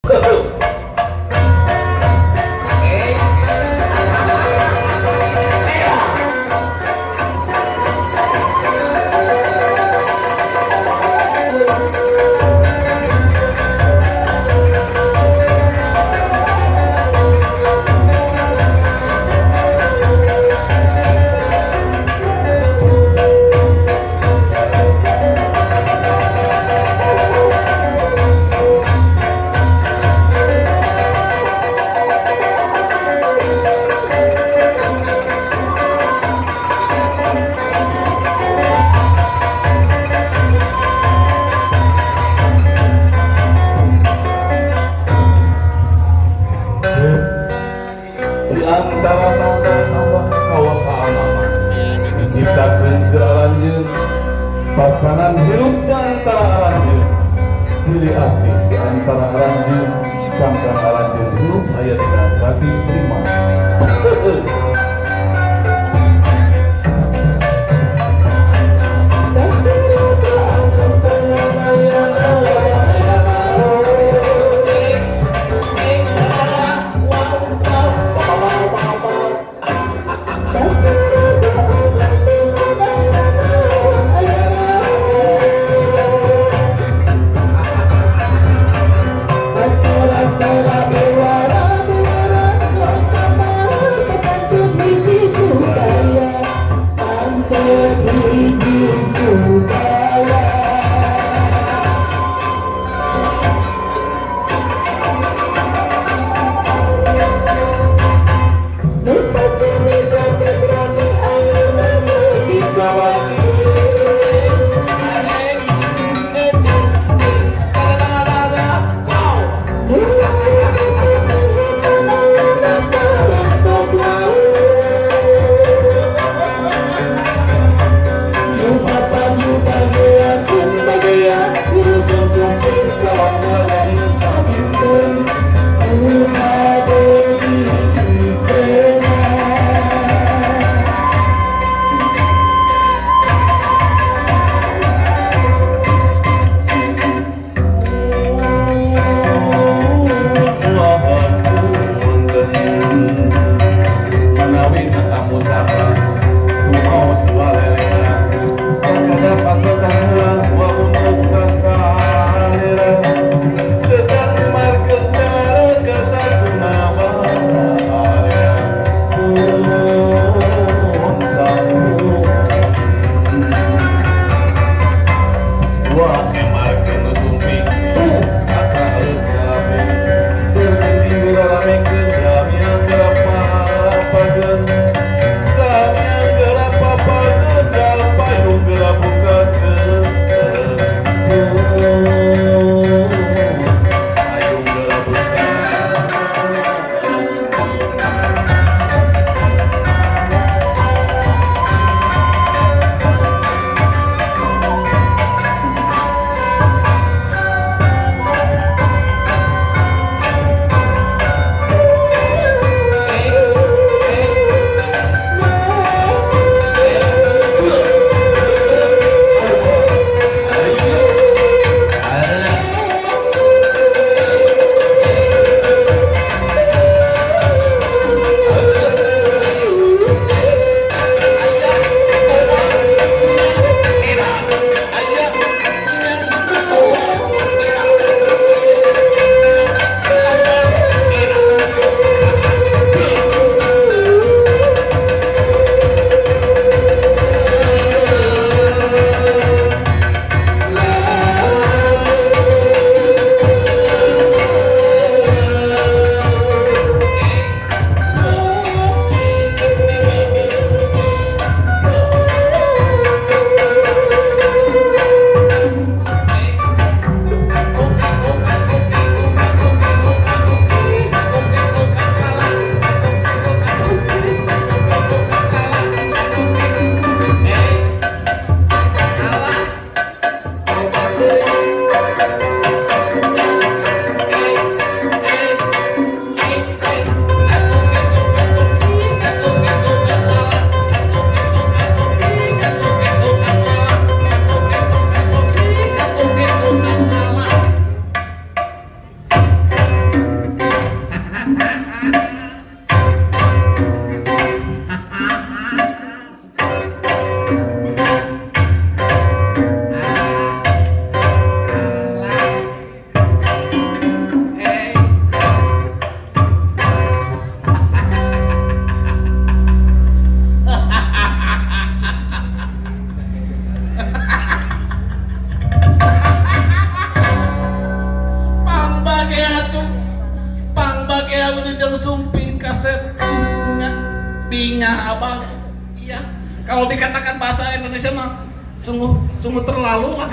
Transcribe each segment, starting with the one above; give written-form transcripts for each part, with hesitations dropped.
Di antara tanda-tanda kawasaan anak diciptakan ke aranjeun, pasangan hirup di antara aranjeun, silih asih di antara aranjeun, sangkan aranjeun hirup aya dina gati prima. Sora-sora bewara bewara. Eh. Pangbagea tuh, pangbagea wilujeng sumping kasep nya bingah abah. Iya, kalau dikatakan bahasa Indonesia mah sungguh sungguh terlalu lah.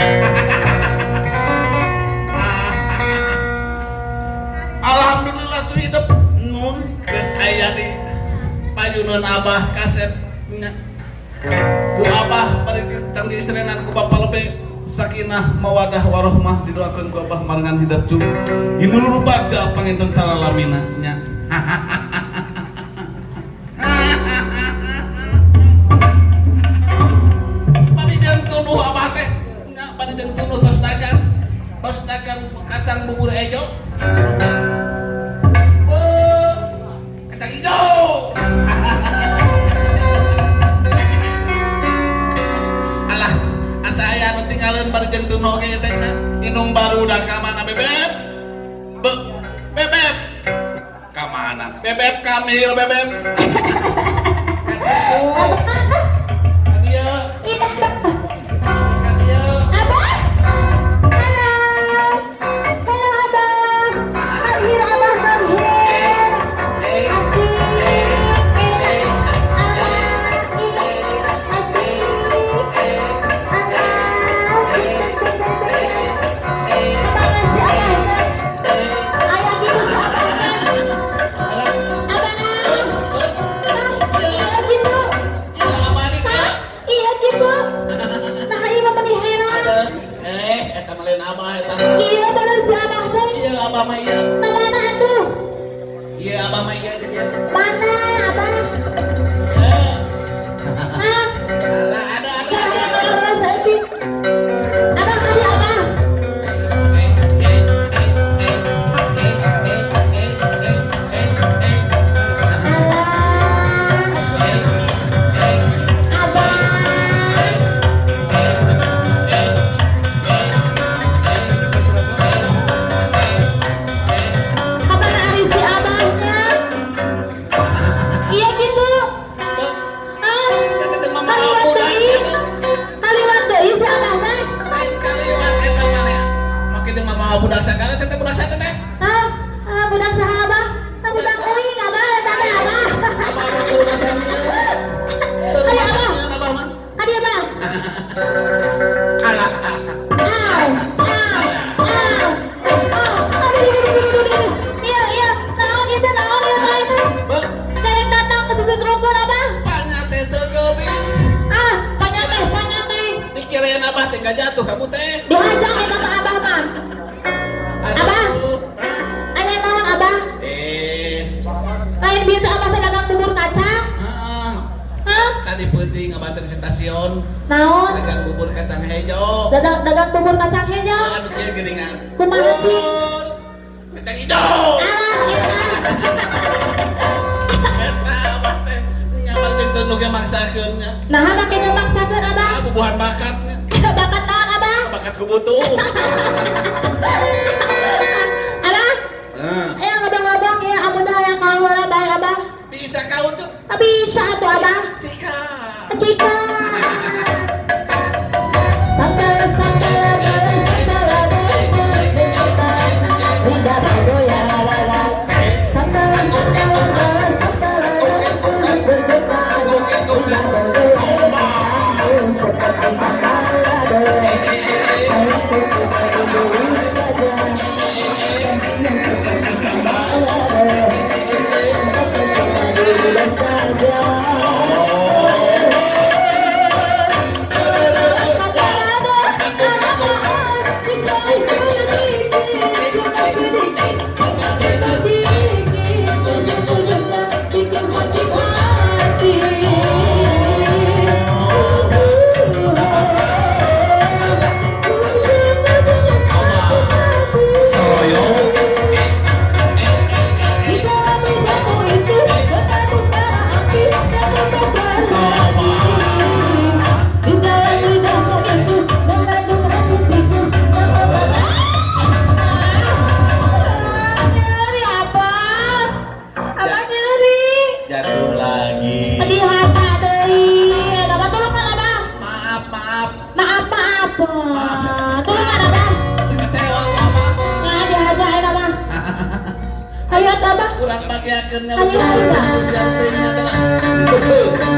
Alhamdulillah tuh hidup nun geus aya di payunan abah kasep nya. Ku abah bari tang diistrinan ku bapak lebih sakinah mawadah warohmah, didoakeun ku abah marengan hidup tuh hinulur bagja panginten salalamina nya. Bari jeung tunuh abah teh nya, bari jeung tunuh tos dagang kacang bubur ejo. Oh, kacang hijau. Alah, asa aya nu tinggalin bari jeung tunuh ge teh nya. Indung barudak ka mana, bebeb? Be, bebeb. Ka mana? Bebeb kamil bebeb. Ka dieu. Ka dieu. Ka dieu. Abah? Halo. Halo, Abah. Come here, Abah, come here. Asik. Asik. Alah. Abah si Abah. Ayah gitu si Abah. Abah. Iya gitu. Ya, abah di dieu. Iya gitu. Nah, ini mah meni heran. Ada. Eh, eta mah lain abah eta mah. Iya bener si Abah teh. Iya, abah mah iya. Nah, mana atuh? Iya, abah mah iya di dieu. Mana Abah? Ya. Hah? Alah, ada ada ada. Abah saeutik. Abah kali Abah. Eh, eh, eh, eh, eh, eh, eh, eh, eh, eh. Alah. Eh, eh, Abah. eh, eh, eh, eh, eh, eh, eh, eh. Kapan ari si Abahnya? Iya gitu. Ah, Eta teh mama kaliwat budak. deui. Kaliwat deui si Abah teh. Lain kaliwat eta mah ya. Make teh mama budak sagala teh teh budak saha teh? Hah? Ah, budak saha Abah? Ah, budak uing Abah eta teh Abah. Abah mah teu rumasan ieu. Teu Ayo, rumasan Abah. ieu abah mah. Adi Abah. Alah. Au, au, au, au. Aduh, aduh, aduh, aduh, aduh. Iya, iya. Naon itu, naon ieu teh itu? Beuh, Karek datang ke susu rukun Abah. panya teh teu geubis. Ah, panya teh, panya teh. Dikirain abah teh nggak jatuh kamu teh. Dihajang eta mah Abah mah. Aduh. Aya naon Abah? Eh, Lain biasa Abah teh dagang bubur kacang. ah, Hah? tadi penting abah teh di stasiun Naon? dagang bubur kacang hijau. Dagang dagang bubur kacang hijau. Aduh, dia geuningan. Kumaha sih? Bubur kacang hijau. Alah, eta. Eta abah teh nyaman teh teu nu ge maksakeun nya. Nah, make maksakeun Abah. Ah, bubuhan bakatnya. Bakat naon Abah? Bakat kubutuh. Abah, Nah, ayo ngomong-ngomong ya, amun hayang kaula bae Abah. Bisa kau tuh. Bisa atuh Abah. Tika. Cika. Sambal sambal sambal lidah bergoyang. Sambal sambal sambal lidah bergoyang seperti sambal. Saja seperti sambal saja. Bikin sakit hati. Soroyo. Siap Abah. Urang bagiakeun Ayo, Sunda. Siap teh nya teh.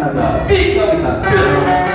Nada di kawitan.